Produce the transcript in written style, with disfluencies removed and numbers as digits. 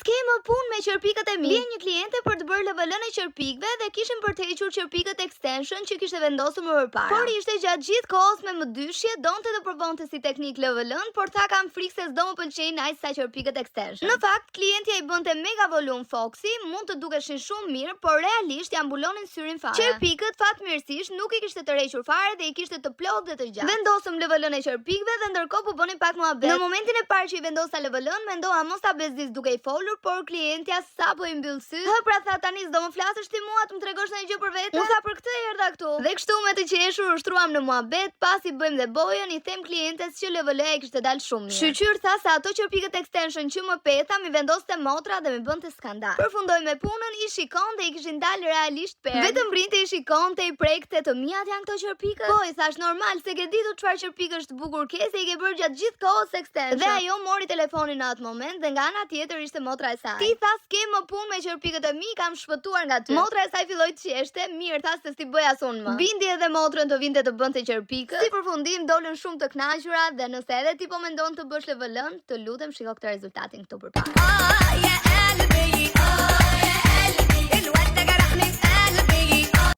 S'ke më punë me qerpikët e mi. Vjen një kliente për të bërë LVL-në e qerpikëve dhe kishim për të hequr qerpikët extension që kishte vendosur më përpara. Por ishte gjatë gjithë kohës me mëdyshje, donte të provonte si teknikë LVL-në, por tha kam frikë se s'do më pëlqejnë aq sa qerpikët extension. Në fakt, klientja i bënte mega volum foksi, mund të dukeshin shumë mirë, por realisht ia mbulonin syrin fare. Qerpikët fatmirësisht nuk i kishte tërhequr fare dhe i kishte të plotë dhe të gjatë. Vendosëm LVL-në e qerpikëve dhe ndërkohë po bënim pak muhabet. Në momentin e parë që i vendosa LVL-në, mendova mos ta bezdis duke i folur, por klientja sapo i mbyll sytë. Hë pra tha tani s'do më flasësh ti mua të më tregosh ndonjë gjë për vete. Unë tha për këtë erdha këtu. Dhe kështu me të qeshur u shtruam në muhabet, pasi bëjmë dhe bojën, i them klientes që LVL-ja i kishte dalë shumë mirë. Shyqyr tha se ato qerpikët extension që më pe tha m'i vendoste motra dhe m'i bënte skandal. Përfundoi me punën, i shikon dhe i kishin dalë realisht perlë. Vetëm rrinte i shikonte, i prekte të miat janë këto qerpikët. Po i thash normal s'e ke ditur çfarë qerpikësh të bukur ke se i ke bërë gjatë gjithë kohës extension. Dhe ajo mori telefonin në atë moment dhe nga ana tjetër ishte motra e saj. Ti tha s'ke më punë me qerpikët e mi, kam shpëtuar nga ty. Motra e saj filloi të qeshte, mirë tha se s'i bëj as unë më. Bindi edhe motrën të vinte të bënte qerpikët. Si përfundim dolën shumë të kënaqura dhe nëse edhe ti po mendon të bësh LVL-n, të lutem shiko këtë rezultatin këtu përpara. Oh, yeah.